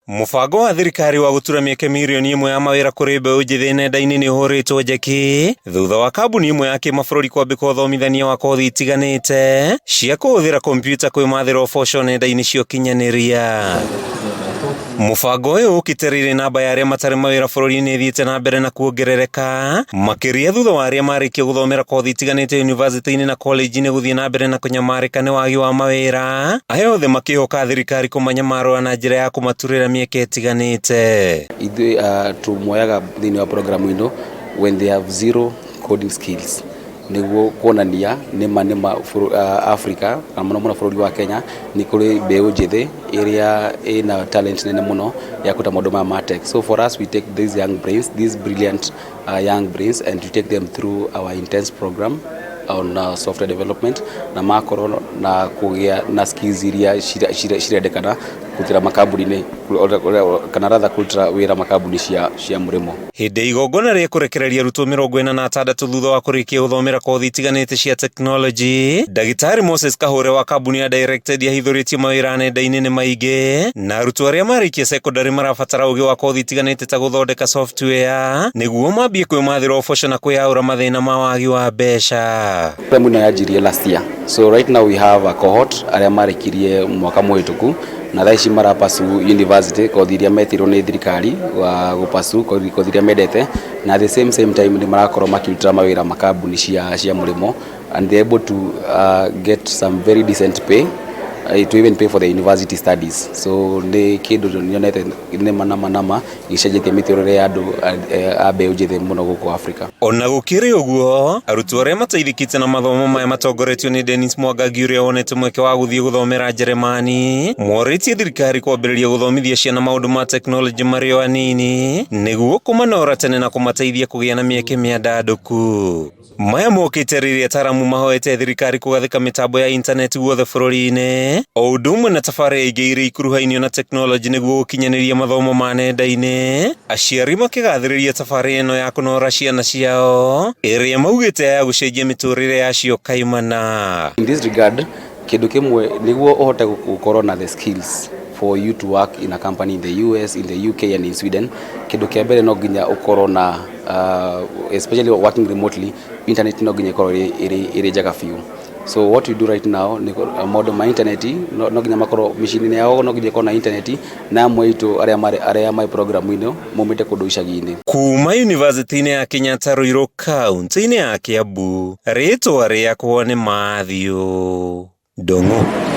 Mũbango wa thirikari wa gũtura mĩeke mirioni ĩmwe ya mawĩra kũrĩ mbeũ njĩthĩ nenda-inĩ nĩ ũhũrĩtwo njeki thutha wa kambuni ĩmwe ya kĩmabũrũri kwambĩka ũthomithania wa kothi itiganĩte cia kũhũthĩra kompiuta kwĩmathĩra ũboco nenda-inĩ cia ũkinyanĩria. Mũbango ũyũ ũkĩte rĩrĩ namba ya arĩa matarĩ mawĩra bũrũri-inĩ ĩthiĩte na mbere na kuongerereka makĩria thutha wa arĩa marĩkia gũthomera kothi itiganĩte yunivasĩtĩ-inĩ na college-inĩ gũthiĩ na mbere na kũnyamarĩka nĩ wagi wa mawĩra. Aya othe makĩhoka thirikari kũmanyamarũra na njĩra ya kũmaturĩra mĩeke ĩtiganĩte. Ithuĩ tũmoyaga thĩinĩ wa program ĩno when they have zero coding skills nĩguo kuonania nĩma nĩma Africa na mũno mũno bũrũri wa Kenya nĩ kũrĩ mbeũ njĩthĩ ĩrĩa ĩna talent nene mũno ya kũruta maũndũ maya ma tech. So for us we take these young brains, these brilliant young brains and we take them through our intense program on software development na makorwo na kũgĩa na skills iria cirendekana kũrutĩra makambuni-inĩ kana rather kũrutĩra wĩra makambuni cia mũrĩmo. Hĩndĩ ya igongona rĩa kũrekereria arutwo 46 thutha wa kũrĩkia gũthomera kothi itiganĩte cia tekinoronjĩ, Ndagĩtarĩ Moses Kahũre wa kambuni ya Directed ahithũrĩtie mawĩra nenda-inĩ nĩ maingĩ na arutwo arĩa marĩkia cekondarĩ marabatara ũgĩ wa kothi itiganĩte ta gũthondeka software nĩguo mambie kwĩmathĩra ũboco na kwĩyaũra mathĩna ma wagi wa mbeca. Program ĩno yanjirie last year, so right now we have a cohort arĩa marĩkirie mwaka mũhĩtũku na thaa ici marapursue university kothi iria metirwo nĩ thirikari wa gũpursue kothi iria mendete, na the same time nĩ marakorwo makĩrutĩra mawĩra makambuni cia mũrĩmo and they able to get some very decent pay to even pay for the university studies. So nĩ kĩndũ nyonete nĩma nama nama gĩcenjetie mĩtũrĩre ya andũ a mbeũ njĩthĩ mũno gũkũ Africa. Ona gũkĩrĩ ũguo, arutwo arĩa mateithĩkĩte na mathomo maya matongoretio nĩ Dennis Mwangangi ũrĩa wonete mweke wa gũthiĩ gũthomera Njeremani, morĩtie thirikari kwambĩrĩria gũthomithia ciana maũndũ ma tekinoronjĩ marĩ o anini nĩguo kũmanora tene na kũmateithia kũgĩa na mĩeke mĩandandũku. Maya mokĩte rĩrĩa ataaramu mahoete thirikari kũgathĩka mĩtambo ya intaneti guothe bũrũri-inĩ o ũndũ ũmwe na tabarĩra ingĩ iria ikuruhainio na tekinoronjĩ nĩguo gũkinyanĩria mathomo ma nenda-inĩ. Aciari makĩgathĩrĩria tabarĩra ĩno ya kũnora ciana ciao ĩrĩa maugĩte ya gũcenjia mĩtũrĩre yacio kaimana. In this regard, kĩndũ kĩmwe nĩguo ũhote gũkorwo na the skills for you to work in a company in the US, in the UK and in Sweden, kĩndũ kĩa mbere no nginya ũkorwo na especially working remotely, internet no nginya ĩkorwo ĩrĩ njega biũ. So what we do right now nĩ maũndũ ma internet no nginya makorwo mĩciĩ-inĩ yao, no nginya ĩkorwo na internet, na amwe aitũ arĩa marĩ program ĩno maumĩte kũndũ icagi-inĩ. Kuma yunivasĩtĩ-inĩ ya Kenyatta Ruiru kaunti-inĩ ya Kiambu, rĩtwa rĩakwa nĩ Matthew Ndung'u.